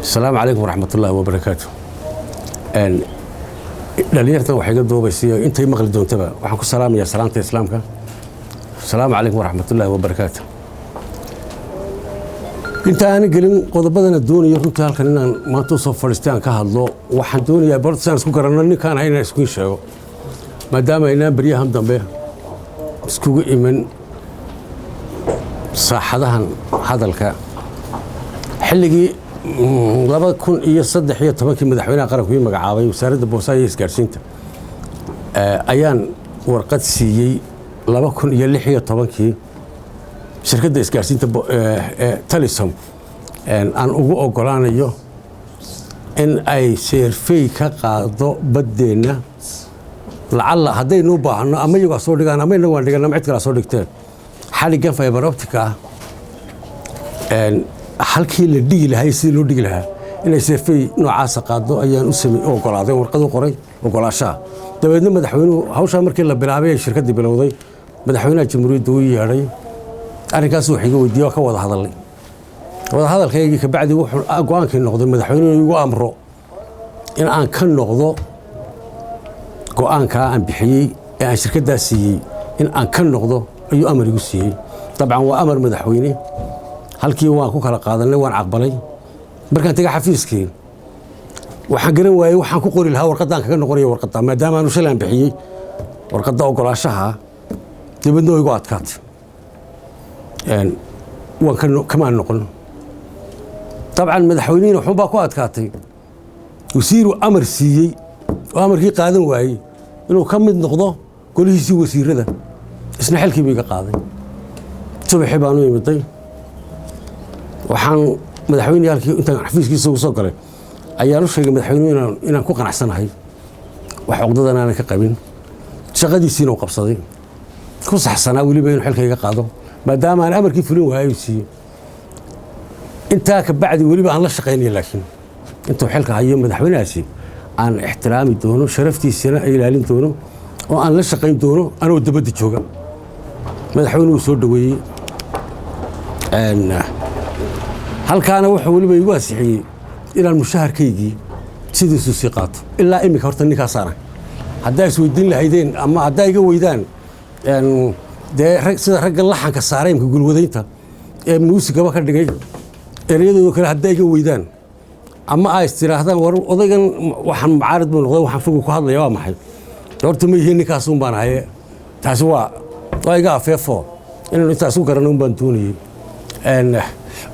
Asalaamu calaykum waraxmatullaahi wabarakaatu. Dhalinyartan waxay iga duubaysiyo intay maqli doontaba, waxaan ku salaamayaa salaamta Islaamka. Asalaamu calaykum waraxmatullaahi wabarakaatu. Inta aanan gelin qodobadana doonayo runtii halkan inaan maanta usoo fadhiistay aan ka hadlo, waxaan doonayaa barta saan isku garanno ninkaan ahay inaan isku sheego, maadaama aynaan beryahan dambe iskugu iman saaxadahan hadalka. Xilligii 2013-kii madaxweynaha qaranku ii magacaabay Wasaaradda Boosaha iyo Isgaarsiinta, ayaan warqad siiyey 2016-kii shirkadda isgaarsiinta Telesom aan ugu ogolaanayo in ay survey ka qaado baddeenna, lacalla haddaynu u baahno ama iyagu ha soo dhigaan ama inagu aan dhigan ama cid kale ha soo dhigteen, xadhiggan fiber optic ah halkii la dhigi lahay, sidii loo dhigi lahaa, inay survey noocaasa qaado ayaan u samey u ogolaaday, warqad u qoray ogolaashaha. Dabeedna madaxweynuhu hawshaa markii la bilaabay ay shirkaddii bilowday, madaxweynaha jamhuuriyadda uu yeedhay, arrinkaas wax iga weydiiye, waa ka wada hadalnay. Wada hadalkaygii kabacdi wuxuu go-aankii noqday madaxweynuhu igu amro in aan ka noqdo go-aankaa aan bixiyey ee aan shirkaddaa siiyey. In aan ka noqdo ayuu amar igu siiyey. Dabcan waa amar madaxweyne. Halkii waan ku kala qaadanay, waan aqbalay. Markaan tegay xafiiskii, waxaan garan waayey waxaan ku qori lahaa warqaddaan kaga noqonayo warqadda, maadaama aanu shalay aan bixiyey warqadda ogolaashaha. Dabeedna way igu adkaatay, waan ka kamaan noqon. Dabcan madaxweynihiina waxuun baa ku adkaatay, wasiiruu amar siiyey oo amarkii qaadan waayey inuu ka mid noqdo golihiisii wasiirada, isna xilkii buu iga qaaday. Subaxii baan u imiday, waxaan madaxweyne halkii intaan xafiiskiisa ugu soo galay ayaan u sheegay madaxweynuhu inaan ku qanacsanahay, wax cuqdadan aanan ka qabin, shaqadiisiina uu qabsaday, ku saxsanaa weliba inuu xilka iga qaado maadaama aan amarkii fulin waayay uu siiyey. Intaa ka bacdi weliba aan la shaqaynaya, laakiin intuu xilka hayo madaxweynahaasi aan ixtiraami doono, sharaftiisana ilaalin doono oo aan la shaqayn doono anoo dabadda jooga. Madaxweynuhu soo dhoweeyey. Halkaana wuxuu weliba igu ansixiyey inaan mushaharkaygii sidiisuu sii qaato ilaa iminka. Horta ninkaasaana haddaa isweydiin lahaydeen ama haddaa iga weydaan, dee sida ragga laxanka saaray imka gulwadaynta ee muusigaba ka dhigay ereyadoodo kale, haddaa iga weydaan ama ay istidhaahdaan, "War odaygan waxaan mucaarid buu noqday, waxaan fogu ku hadlaya waa maxay?" Horta ma yihiin, ninkaas un baan haye. Taasi waa iga afeefo inaynu intaas u garanno un baan doonayey.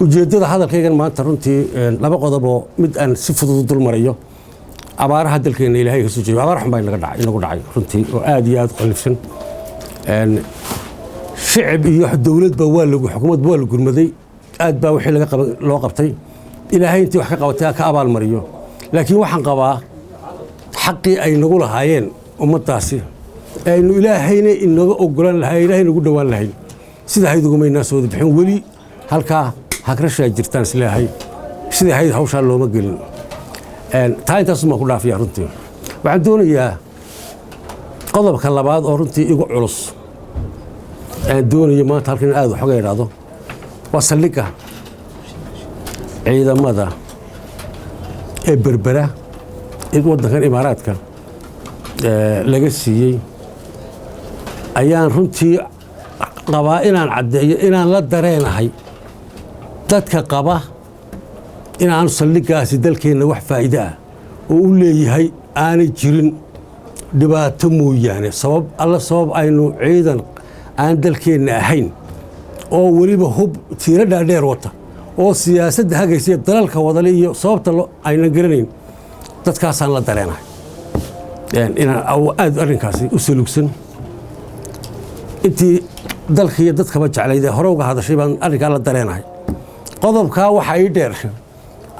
Ujeeddada hadalkaygan maanta runtii laba qodoboo mid aan si fudud u dul marayo. Abaaraha dalkeena Ilaahay ka soo jeeyo, abaar xun baa inaga dhacay, inagu dhacay runtii oo aad iyo aad u qallifsan. Shicib iyo dowladba waa lagu, xukuumadba waa la gurmaday, aad baa wixii laga qaban loo qabtay. Ilaahay intii wax ka qabatay ha ka abaalmariyo, laakiin waxaan qabaa xaqii ay nagu lahaayeen ummaddaasi ee aynu Ilaahayna inaga ogolaan lahay, Ilaahay nagu dhowaan lahayn, sida hayd ugumaynaa soo wada bixin. Weli halkaa hagrashaa jirtaan isleeyahay, sidai hayd hawshaa looma gelin. Taa intaasumaan ku dhaafiya. Runtii waxaan doonayaa qodobka labaad oo runtii igu culus aan doonayo maanta halkan in aad waxooga idhaahdo, waa saldhigga ciidamada ee Berbera ee waddankan Imaaraadka laga siiyey. Ayaan runtii qabaa inaan caddeeyo inaan la dareenahay dadka qaba inaanu saldhiggaasi dalkeenna wax faa'iide ah oo u leeyahay aanay jirin, dhibaato mooyaane. Sabab alla sabab aynu ciidan aan dalkeenna ahayn oo weliba hub tiiro dhaadheer wata oo siyaasadda hagaysa dalalka wadale iyo sababta aynan garanayn, dadkaasaan la dareenahay inaan aad arrinkaasi u salugsan. Intii dalka iyo dadkaba jeclayd ee hore uga hadashay baan arrinkaa la dareenahay. Qodobkaa waxaa ii dheer,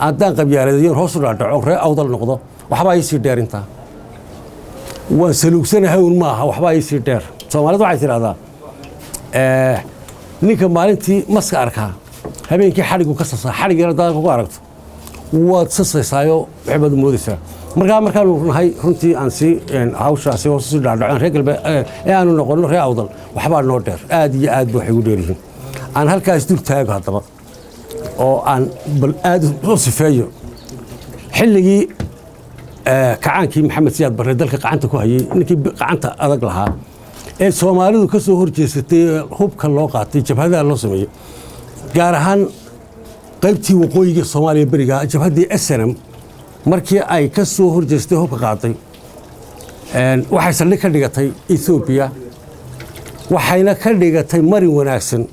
haddaan qabyaaladeeyon hoos u dhaadhaco, ree Awdal noqdo, waxbaa ii sii dheer. Intaa waan saluugsanahay un maaha, waxbaa ii sii dheer. Soomaalidu waxay tidhahdaa, ninka maalintii maska arkaa habeenkii xadhigu ka sasaa. Xadhig yar haddaad ku aragto waad sasaysaayo, waxbaad moodaysaa. Markaa markaanu nahay runtii aan sii hawshaasi hoos usii dhaadhaco, reer galbeed ee aanu noqonno ree Awdal, waxbaa noo dheer, aad iyo aad ba waxay ugu dheer yihiin. Aan halkaas dul taago haddaba oo aan bal aad u sifeeyo. Xilligii kacaankii Maxamed Siyaad Barre dalka gacanta ku hayay, ninkii gacanta adag lahaa ee Soomaalidu ka soo horjeesatay ee hubka loo qaatay, jabhadaha loo sameeyey, gaar ahaan qaybtii waqooyiga Soomaaliya beriga, jabhaddii SNM, markii ay ka soo horjeestay, hubka qaatay, waxay saldhig ka dhigatay Etoobiya, waxayna ka dhigatay marin wanaagsan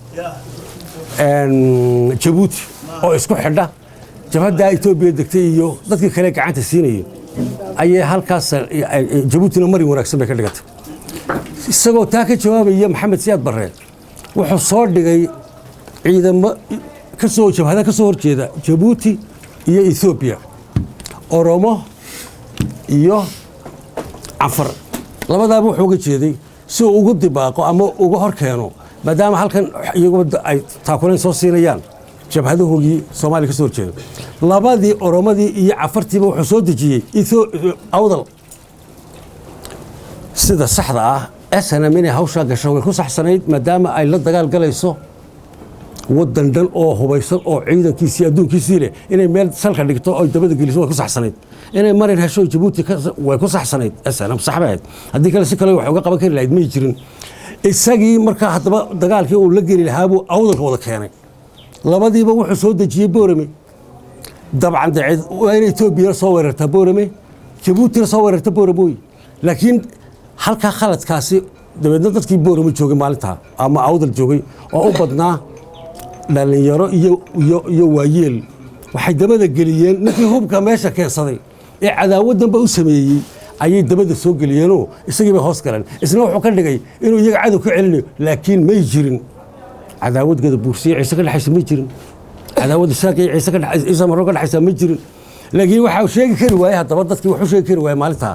Jabuuti oo isku xidha jabhaddaa Etoobiya degtay iyo dadkii kale gacanta siinayay ayay halkaas. Jabuutina marin wanaagsan bay ka dhigatay. Isagoo taa ka jawaabaya, Maxamed Siyaad Barre wuxuu soo dhigay ciidamo kasoo jabhada ka soo horjeeda Jabuuti iyo Etoobiya, Oromo iyo Canfar labadaaba wuxuu uga jeeday si uu ugu dibaaqo ama uga hor keeno, maadaama halkan iyaguba ay taakulayn soo siinayaan jabhadahoogii Soomaaliya ka soo horjeeda. Labadii, Oromadii iyo Cafartiiba, wuxuu soo dejiyey Awdal. Sida saxda ah, SNM inay hawshaa gasho way ku saxsanayd, maadaama ay la dagaal galayso waddan dhan oo hubaysan oo ciidankiisii adduunkiisii leh. Inay meel salka dhigto oy dabada geliso way ku saxsanayd. Inay marin hesho Jabuuti way ku saxsanayd. SNM sax bay ahayd. Haddii kale, si kale wax uga qaban kari lahayd may jirin. Isagii markaa haddaba dagaalkii uu la geli lahaa buu Awdalka wada keenay. Labadiiba wuxuu soo dejiyey Boorame. Dabcan de waa inay Etoobiyana soo weerartaa Boorame, Jabuutina soo weerarta Boorame wey. Laakiin halkaa khaladkaasi dabeedna dadkii Boorame joogay maalintaa ama Awdal joogay, oo u badnaa dhallinyaro iyo waayeel, waxay dabada geliyeen ninkii hubka meesha keensaday ee cadaawaddanba u sameeyey ayay dabada soo geliyeenoo isagii bay hoos galeen. Isna wuxuu ka dhigay inuu iyaga cadow ka celinayo, laakiin may jirin cadaawad Gadabuursiyo Ciise ka dhexaysa, ma jirin cadaawad Isaaq iyo Ciise ka Ciise Maro ka dhexaysa, ma jirin. Laakiin waxa sheegi kari waayey haddaba dadkii, wuxuu sheegi kari waayey maalintaa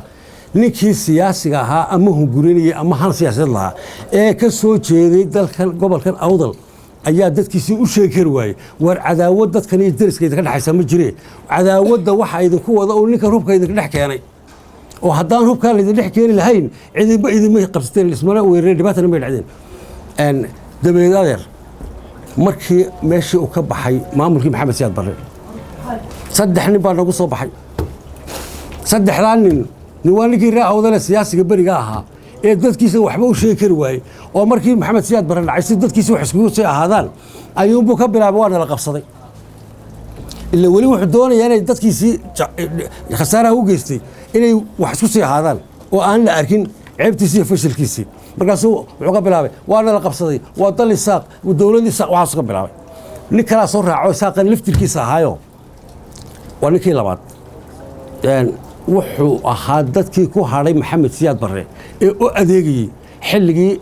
ninkii siyaasiga ahaa ama hungurinayay ama han siyaasadeed lahaa ee ka soo jeeday dalkan, gobolkan Awdal, ayaa dadkiisii u sheegi kari waayey: war cadaawad dadkan iyo deriska idinka dhexaysa ma jire, cadaawadda waxa idinku wada uu ninkan hubka idinka dhex keenay, oo haddaan hubkaa laydin dhex keeni lahayn cidinba idinma qabsateen, ismana weerareen, dhibaatana may dhacdeen. Dabeed adeer, markii meeshii uu ka baxay maamulkii Maxamed Siyaad Barre, saddex nin baa nagu soo baxay. Saddexdaa nin, nin waa ninkii ree Awdale siyaasiga beriga ahaa ee dadkiisa waxba u sheegi kari waayey, oo markii Maxamed Siyaad Barre dhacay, si dadkiisa wax iskugu sii ahaadaan ayuunbuu ka bilaabay: "Waa nala qabsaday." Ila weli wuxuu doonayaa inay dadkiisii khasaaraha u geystay inay wax isku sii ahaadaan oo aan la arkin ceebtiisii iyo fashilkiisii. Markaasuu wuxuu ka bilaabay: "Waa nala qabsaday, waa dal Isaaq, dowlad Isaaq." Waxaasuu ka bilaabay. Nin kalaa soo raaco, Isaaqan laftirkiisa ahaayo, waa ninkii labaad. Wuxuu ahaa dadkii ku hadhay Maxamed Siyaad Barre ee u adeegayey xilligii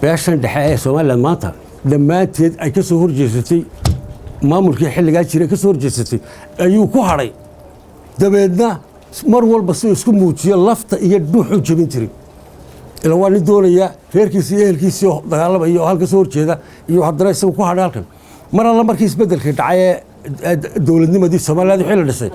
beeshan dhexe ee Somaliland maanta dhammaanteed ay ka soo horjeesatay maamulkii xilligaa jiray, ka soo horjeesatay ayuu ku hadhay. Dabeedna mar walba si uu isku muujiyo lafta iyo dhuuxuu jebin jiray. Ila waa nin doonaya reerkiisi iyo ehelkiisii oo dagaalamaya oo halka soo horjeeda iyo haddana isagu ku hadhay halkan. Mar alla markii isbeddelkii dhacay ee dowladnimadii Somaliland wixii la dhisay,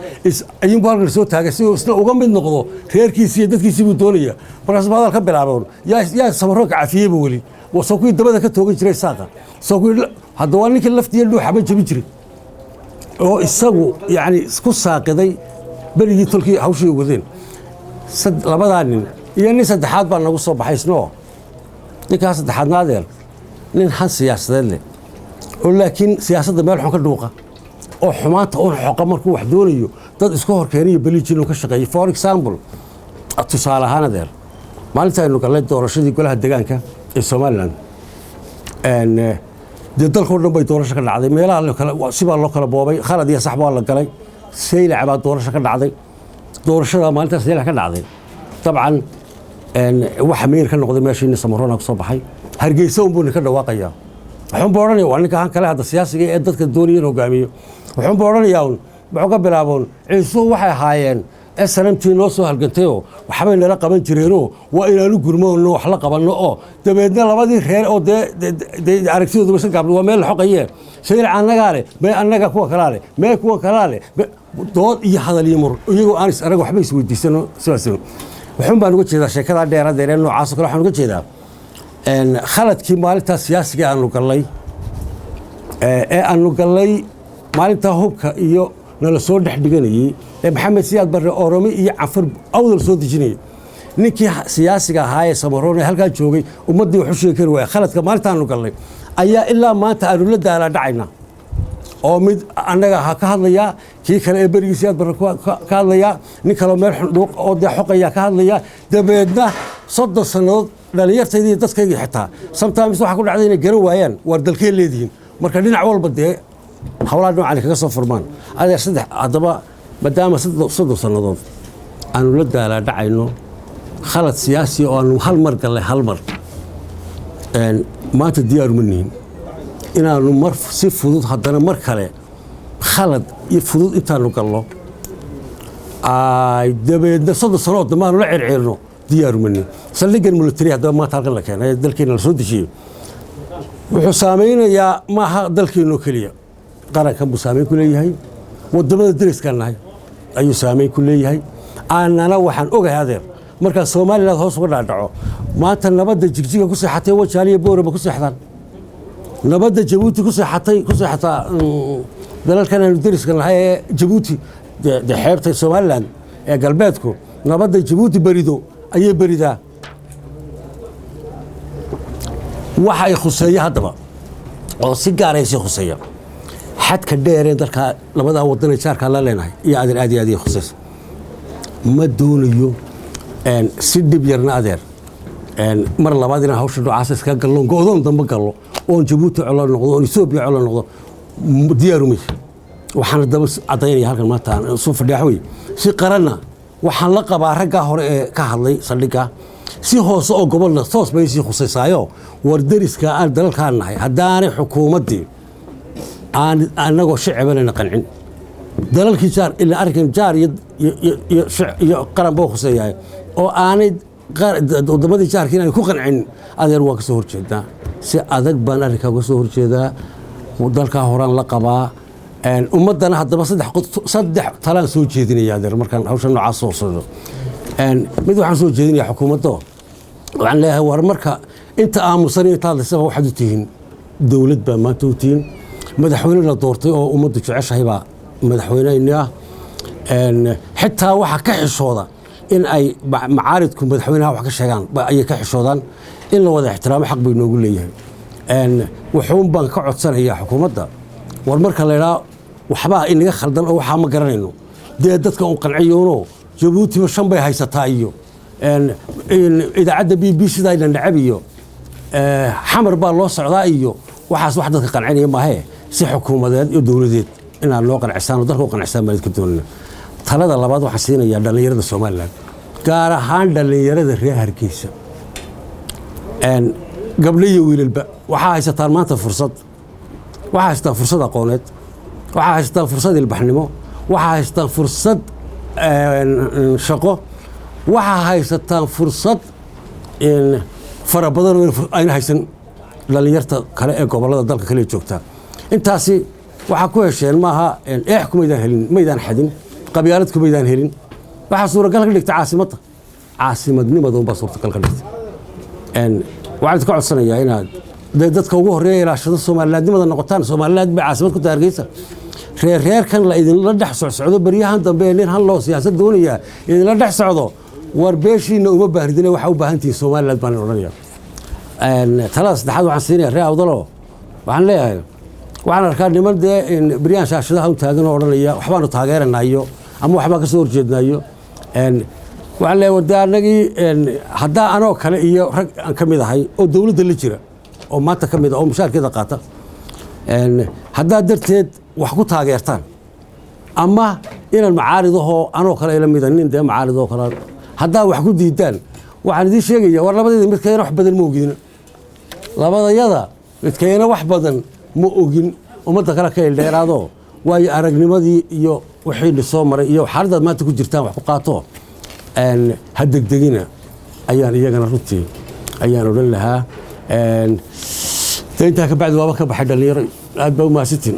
ayuunbu halkan soo taagay si uu isna uga mid noqdo reerkiisii iyo dadkiisii buu doonaya. Markaasuu hadal ka bilaaboon: Yaa Samaroonka cafiyeyba weli? Soo kuwii dabada ka toogan jiray Saaqa, soo kuwii?" Hadda waa ninkii laftiiyo dhuuxaba jebin jiray oo isagu yacni ku saaqiday berigii tolkii hawshii wadeen. Labadaa nin iyo nin saddexaad baa nagu soo baxay isnoo. Ninkaa saddexaadna, adeer, nin han siyaasadeed leh oo laakiin siyaasadda meel xun ka dhuuqa oo xumaanta un xoqa, markuu wax doonayo dad iska hor keeniyo beliijin uu ka shaqeeyey. For example, tusaale ahaan, adeer, maalinta aynu gallay doorashadii golaha deegaanka ee Somaliland, dee dalkao dhan bay doorasho ka dhacday. Meelaha kale sibaa loo kala boobay, khalad iyo sax baa la galay. Saylac baa doorasho ka dhacday. Doorashada maalintaas Saylac ka dhacday, dabcan waxa meyr ka noqday meeshii nin Samaroona ku soo baxay. Hargeysa unbuu nin ka dhawaaqayaa, wuxuunbuu odhanaya, waa ninka han kale hadda siyaasiga ee dadka doonaya in hogaamiyo, wuxuunbuu odhanayaa un, wuxuu ka bilaaboon: "Ciisuhu waxay ahaayeen SNMtii noo soo halgantayoo waxbay nala qaban jireenoo waa inaanu gurmoonno, wax la qabanno." Oo dabeedna labadii reer oo dee aragtidooduba iska gaabla, waa meel la xoqayee: "Saylac annagaa leh." "Mee annaga?" "Kuwa kalaa leh." "Mee kuwa kalaa leh?" Dood iyo hadal iyo mur, iyagoo aan is arag waxba isweydiisano sidaas. Wuxuun baan uga jeedaa sheekadaa dheeradeer ee noocaasoo kale, waxaan uga jeedaa khaladkii maalintaas siyaasiga aanu gallay ee aanu gallay maalintaa hubka iyo Nala soo dhex dhiganayey ee Maxamed Siyaad Barre Oromo iyo Canfar Awdal soo dejinayay, ninkii siyaasiga ahaa ee Samaroon ee halkaa joogay ummaddii wax u sheegi kari waaya, khaladka maalintaanu galnay ayaa ilaa maanta aanu la daalaa dhacayna, oo mid annaga ha ka hadlayaa, kii kale ee berigii Siyaad Barre ka hadlayaa, nin kaleo meel xundhuuq oo dee xoqayaa ka hadlayaa. Dabeedna 30 sannadood dhallinyartaydii iyo dadkaygii xitaa sometimes waxaa ku dhacday inay garan waayaan waar dalkee leedihiin. Marka dhinac walba dee howlaha noocan kaga soo furmaan, adeer, saddex haddaba, maadaama 30 sannadood aanu la daalaa dhacayno khalad siyaasi oo aanu hal mar gallay, hal mar, maanta diyaaruma nihin inaanu mar si fudud haddana mar kale khalad iyo fudud intaanu gallo ay dabeedna 30 sannood dambe aanu la circiirno, diyaaruma nihin. Saldhiggan military haddaba maanta halkan la keenay ee dalkeena la soo dejiyey wuxuu saameynayaa maaha dalkeenoo keliya, qarankan buu saameyn ku leeyahay, waddamada deriskaan nahay ayuu saameyn ku leeyahay. Aanana waxaan ogahay, adeer, markaa Somaliland hoos uga dhaadhaco, maanta nabadda Jigjiga ku seexatay, Wajaaliya, Boorama ku seexdaan, nabadda Jabuuti ku seexatay, ku seexataa dalalkan aanu deriska nahay ee Jabuuti, dee xeebta Somaliland ee galbeedku nabadda Jabuuti berido ayay beridaa. Waxa ay khuseeya haddaba oo si gaar ay sii khuseeya xadka dheeree dalkaa labadaa wadan ee jaarkaa la leenahay iyo, adeer, aad iyo aad ii khuseysa. Ma doonayo si dhib yarna, adeer, mar labaad inaan hawsha noocaas iskaga gallo, go'doon dambe gallo, oon Jabuuti colo noqdo, oon Etoobiya colo noqdo, diyaarumay. Waxaan daba caddaynaya halkan maanta aan soo fadhiya waxa weeye, si qaranna waxaan la qabaa raggaa hore ee ka hadlay saldhigga, si hoose oo gobolna toos bay sii khusaysaayo. War deriska aan dalalkaan nahay haddaanay xukuumaddii aan annagoo shicibana qancin dalalkii jaar, ilaa arrinkan jaar iyo qaran buu khuseeyahay, oo aanay waddamadii jaarkii inaan ku qancin, adeer, waan ka soo horjeednaa. Si adag baan arrinkaa uga soo horjeedaa. Dalkaa horaan la qabaa. Ummaddana haddaba saddex talaan soo jeedinaya, adeer, markaan hawsha noocaas soo socdo. Mid waxaan soo jeedinaya xukuumaddo. Waxaan leeyahay, war marka inta aamusan inta hadlaysaba waxaad u tihiin dowlad baa maanta u tihiin. Madaxweyne la doortay oo ummaddu jeceshahay baa madaxweyneyni ah. Xitaa waxaa ka xishooda in ay macaaridku madaxweynaha wax ka sheegaan ayay ka xishoodaan. In la wada ixtiraamo xaq bay noogu leeyahay. Wuxuun baan ka codsanayaa xukuumadda, war marka la idhaa waxbaa inaga khaldan oo waxaa ma garanayno, dee dadka un qanciyoono. Jabuutiba shan bay haysataa iyo idaacadda BBC da ayna necab iyo Xamar baa loo socdaa iyo waxaas wax dadka qancinaya maahee, si xukuumadeed iyo dowladeed inaad noo qancisaan oo dalka u qancisaan baan idinka doonana. Talada labaad waxaan siinayaa dhallinyarada Somaliland, gaar ahaan dhallinyarada reer Hargeysa, gabdho iyo wiilalba. Waxaa haysataan maanta fursad, waxaa haysataan fursad aqooneed, waxaa haysataan fursad ilbaxnimo, waxaa haysataan fursad shaqo, waxaa haysataan fursad fara badan oo ayna haysan dhallinyarta kale ee gobollada dalka kale joogta. Intaasi waxaa ku hesheen maaha eex, kumaydaan helin, maydaan xadin, qabyaalad kumaydaan helin. Waxaa suuragal ka dhigtay caasimadda, caasimadnimada unbaa suurtagal ka dhigtay. Waxaan idinka codsanayaa inaad dee dadka ugu horreeya ilaashado Soomalilaadnimada noqotaan. Somaliland bay caasimad ku tahay Hargeysa. Reerreerkan la idinla dhex socsocdo beryahan dambe ee nin han loo siyaasad doonayaa idinla dhex socdo, war beeshiina uma baahnidine, waxaa u baahan tihiin Somaliland baan odhanaya. Talada saddexaad waxaan siinaya reer Awdalo. Waxaan leeyahay, waxaan arkaa niman dee beryahan shaashadaha u taagan oo odhanaya waxbaanu taageeranayo ama waxbaan ka soo horjeednayo. Waxaan leeyahay, war dee annagii haddaa anoo kale iyo rag aan ka mid ahay oo dowladda la jira oo maanta ka mid ah oo mushaarkeeda qaata, haddaad darteed wax ku taageertaan ama inaan macaaridahoo anoo kale ila mida nin dee macaaridoo kale haddaad wax ku diidaan, waxaan idiin sheegaya, war labadeeda midkayna wax badan ma ogin, labadayada midkayna wax badan ma ogin, ummadda kale ka ildheeraado, waayo aragnimadii iyo wixii soo maray iyo xaaladaad maanta ku jirtaan wax ku qaato, ha degdegina ayaan iyagana runtii ayaan odhan lahaa. Dee intaa ka bacdi waaba ka baxay. Dhallinyaro, aad baa u mahadsantiin.